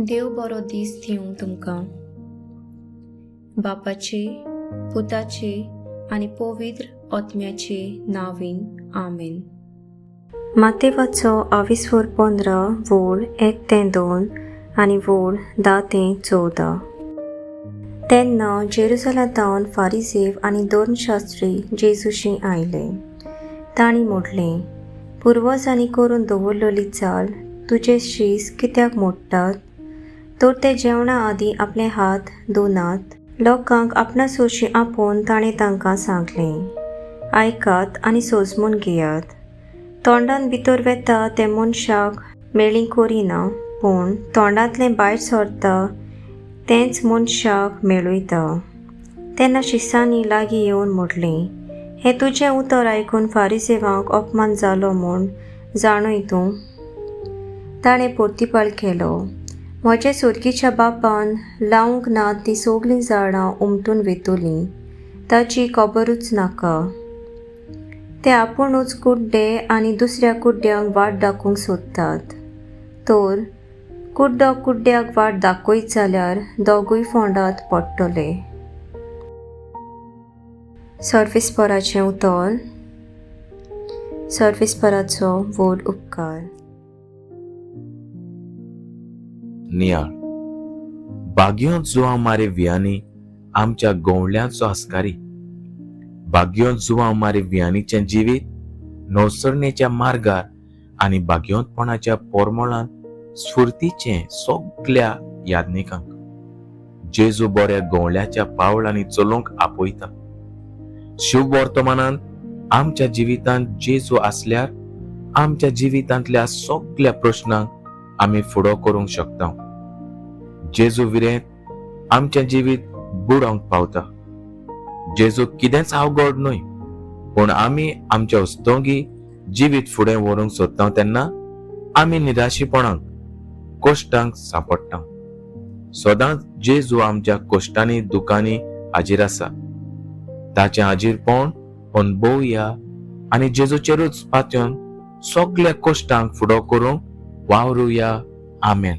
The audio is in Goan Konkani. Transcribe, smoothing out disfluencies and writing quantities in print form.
देव बरो दीस दिवं तुमकां. बापाचे, पुताचे आनी पवित्र आत्म्याचे नांवान, आमेन. मातेवाचो आविस्वर 15 वोळ 1 ते 2 आनी वोळ 10 ते 14. तेन्ना जेरुजलांतावन फारिजेव आनी धर्मशास्त्री जेजूशी आयले. तांणी म्हणलें, पुर्वजांनी करून दवरलेली चाल तुजे शीस कित्याक मोडटात? तर ते जेवणा आदीं आपले हात धुनात. लोकांक आपणा सरशीं आपोवन ताणें तांकां सांगलें, आयकात आनी सोजमून घेयात. तोंडान भितर वेता तें मनशाक मेळी करिना, पूण तोंडांतलें भायर सरता तेंच मनशाक मेळयता. तेन्ना शिसांनी लागीं येवन म्हणलें, हें तुजें उतर आयकून फारिजेवांक अपमान जालो म्हूण जाणूय तूं? ताणें प्रतिपाल केलो, म्हजे सोर्गीच्या बापान लावंक ना तीं सगलीं झाडां उमटून वेतलीं, ताची खबरूच नाका. ते आपुणूच कुड्डे आनी दुसऱ्या कुड्ड्यांक वाट दाखोवंक सोदतात. तर कुड्डो कुड्ड्याक वाट दाखयत जाल्यार दोगूय फोंडांत पडटले. सर्वेस्पराचें उतर. सर्वेस्पराचो व्हड उपकार. नियाळ. बागयोंत जुवांव मारे वियानी आमच्या गवळ्यांचो आस्कारी. बागयोंत जुवांव मारे वियानीचें जिवीत नवसरणेच्या मार्गार आनी बागयोंतपणाच्या पोरमोळांत स्फुर्तीचें सगल्या याज्ञिकांक जेजू बऱ्या गवळ्याच्या पावलांनी चलोवंक आपयता. शिववर्तमानांत आमच्या जिवितांत जेजू आसल्यार आमच्या जिवितांतल्या सगल्या प्रश्नांक आमी फुडो करूंक शकता. जेजू विरेंत आमचें जिवीत बुडोवंक पावता. जेजू कितेंच अवघड न्हय, पूण आमी आमच्या उस्तोंगी जिवीत फुडें व्हरूंक सोदता तेन्ना आमी निराशीपणाक, कश्टांक सांपडटा. सदांच जेजू आमच्या कश्टांनी, दुखांनी हाजीर आसा. ताचें हाजीरपण अणभवया आनी जेजूचेरूच पातयेवन सगल्या कश्टांक फुडो करूंक वावरुया. आमेन.